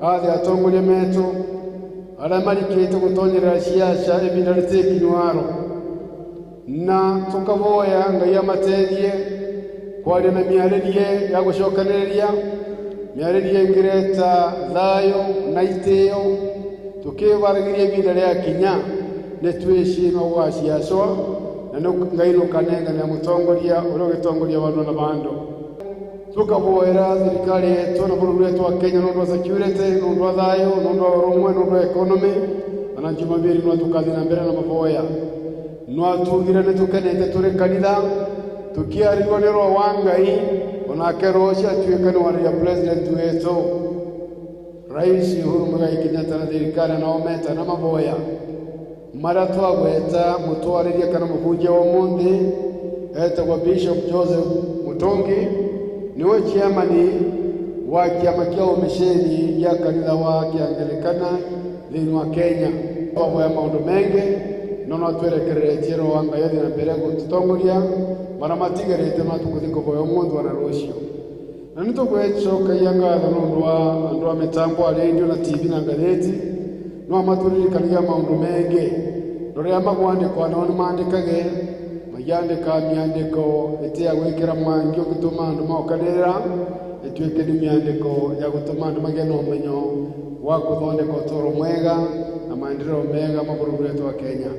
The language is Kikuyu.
Athe atongoria metu aria marikite gutonyerera ciaca ibinda ritikinyuaro na tukavoya Ngai amateithie kwaria na miarĩrie ya gũcokanĩrĩria, mĩarĩrie ĩngĩreta thayũ na itĩo, tukĩbaragĩria ibinda rĩa kinya nĩ twĩciĩ no gũgaciacwa na Ngai nũkanengania mũtongoria ũrĩa ũgĩtongoria bandu na bandu. Tukavoera thirikari yetu na bũrũri wetu wa Kenya nũndũ wa security, nũndũ wa thayũ, nũndũ wa ũrũmwe, nũndũ wa economy. Ona Jumapili no tukathi na mbere na maboya. No atugire nĩ tũkenete tũrĩ kanitha tukiarĩrwo nĩ Roho wa Ngai, onake roho ũcio atuĩka nĩ warĩria president wetu Rais Uhuru Muigai Kenyatta na thirikari nao meta na maboya maria twagweta. Mutwarĩria kana mũbunjia wa ũmũthĩ etagwo Bishop Joseph Mutungi, niwe chairman wa kĩama kĩa ũmĩcĩni gĩa kanitha wa Kĩanglikana thĩinĩ wa Kenya. Twaboya maũndũ mengĩ no no twerekereretie Roho wa Ngai athiĩ na mbere gũtũtongoria maria matigarĩte no tũgũthiĩ kũboya ũmũthĩ ona rũciũ. Na nĩ tũgwecokagia ngatho nĩ ũndũ wa andũ a mĩtambo a radio na TV na ngathĩti, no matũririkanagia maũndũ mengĩ rĩrĩa magwandĩkwa, nao nĩ mandĩkage magiandĩka mĩandĩko ĩtĩ ya gwĩkĩra mwangi ũgĩtũma andũ mokanĩrĩra, ĩtuĩke nĩ mĩandĩko ya gũtũma andũ magĩe na ũmenyo wa gũthondeka ũtũũro mwega na maendeleo mega ma bũrũri wetu wa Kenya.